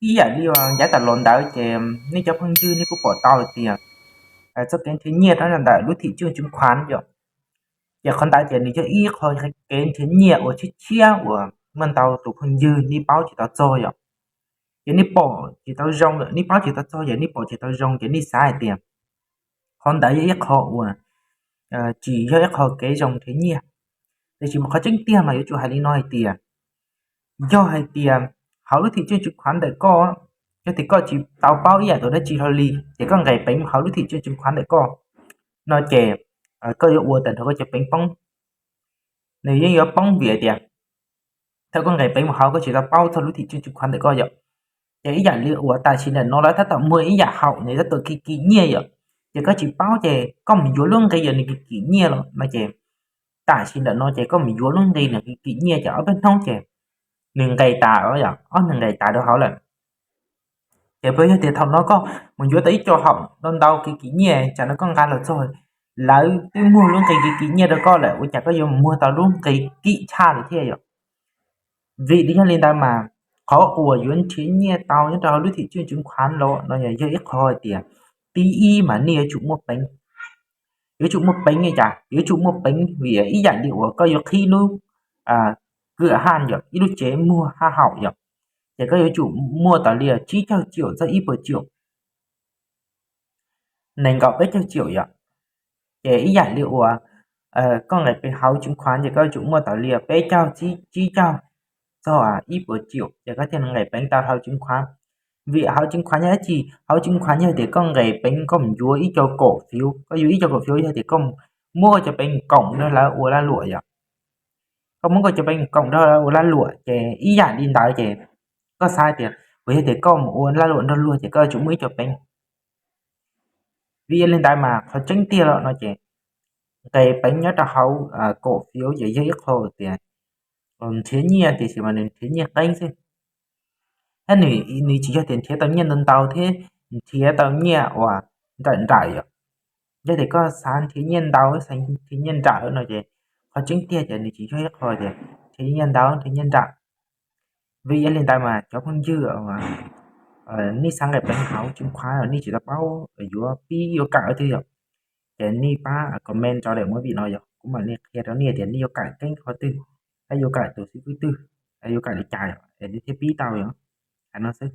ib yam li yav tas los ntawd ces nej cov phooj ywg nej kuj pom tau hais tias txoj kev nrhiav nyiaj rau ntawm lub thim tswj tseem khuav yom, ces qhov ntawd ces nws yog ib qho kev nrhiav nyiaj uas tshiab tshiab uas muaj ntau tus phooj ywg nej paub tsis tau txog yom. Ces nej pom tsis tau zoo, nej paub tsis tau txog ces nej pom tsis tau zoo ces nej xav hais tias qhov ntawd yog ib qho uas tsis yog ib qho kev zoo nrhiav nyiaj. Tiam sis mas qhov tseeb tiag mas yuav tsum hais li no hais tias, yog hais tias hauv lub thim tswj tseem khuav ntawm koj, yog tias koj tsis tau paub ib yam dab tsi hlo li ces koj nqes peev hauv lub thim tswj tseem khuav ntawm koj no ces koj yuav ua tag nrho koj cov peev poob. Nws yeej yuav poob vim hais tias thaum koj nqes peev mus hauv koj tsis tau paub txog lub thim tswj tseem khuav ntawm koj yom. Ces ib yam li uas tam sim ntawm no lawv tab tom muag ib yam haum nws tab tom kis kis nyiaj yom, ces koj tsis paub ces koj mus yuav lub nqi uas nws kis kis nyiaj los no ces tam sim ntawm no ces koj mus yuav lub nqi nws kis kis nyiaj ces ob peb hnub ces nws nqes tas, ob nws nqes tas rau hauv lawm. Ces puas yog tias thaum no koj mus yuav tau ib co haum ntau ntau kis kis nyiaj tsam no koj nqa los txog lawv twb muag lub nqi kis kis nyiaj rau koj lawm ua cas koj yuav mus muag tau lub nqi kim tshaj lawm thiab yom. Vim li yog li ntawd mas qhov uas yuav nrhiav nyiaj tau nyob rau hauv lub thim tswj tseem khuav los no yog ib qho hais tias, thib ib mas nej yuav tsum muaj peev. Yuav tsum muaj peev li cas? Yuav tsum muaj peev vim ib yam li uas koj yuav qhib lub kwj ha yom, ib lub tsev muag haj haum yom, ces koj yuav tsum muaj tau li tsib caug tsiaum txog ib puas tsiaum, nees nkaum peb caug tsiaum yom. Ces ib yam li uas koj nqes peev hauv tseem khuav ces koj yuav tsum muaj tau li peb caug, tsib caug txog ib puas tsiaum ces koj thiaj nqes peev tau hauv tseem khuav. Vim hauv tseem khuav yog dab tsi? Hauv tseem khuav yog tias koj nqes peev koj mus yuav ib co kaum fiv, koj yuav ib co kaum fiv yog tias koj muab koj cov peev koom nrog lawv ua lag luam yom. Koj muab koj cov peev koom nrog lawv ua lag luam ces ib yam li ntawd ces koj xav tias puas yog tias koj mus ua lag luam nrog luag ces koj yuav tsum muaj ib co peev. Vim yog li ntawd mas qhov tseeb tiag los no ces nqes peev nyob rau hauv kaum fiv ces yog ib qho tias nrhiav nyiaj tiam sis mas nws nrhiav nyiaj qeeb xwb. Thiab nws tsis yog tias nrhiav tau nyiaj ntau ntau thiab nrhiav tau nyiaj uas nrawm nrawm yom. Yog tias koj xav nrhiav nyiaj ntau, xav nrhiav nyiaj nrawm no ces qhov tseeb tiag ces nws tsis yog ib qho tias nrhiav nyiaj ntau nrhiav nyiaj nrawm. Vim yog li ntawd mas cov phooj ywg, nej xav nqes peev hauv tseem khuav nej tsis tau paub yuav pib yuav kawm qhov twg yom, ces nej pab comment rau daim movie no yom, kuv mam li qhia rau nej tias nej yuav kawm keeb qhov twg, thiab yuav kawm tus xib fwb twg, yuav kawm li cas yom, es nej thiaj pib tau yom. Hais no xwb.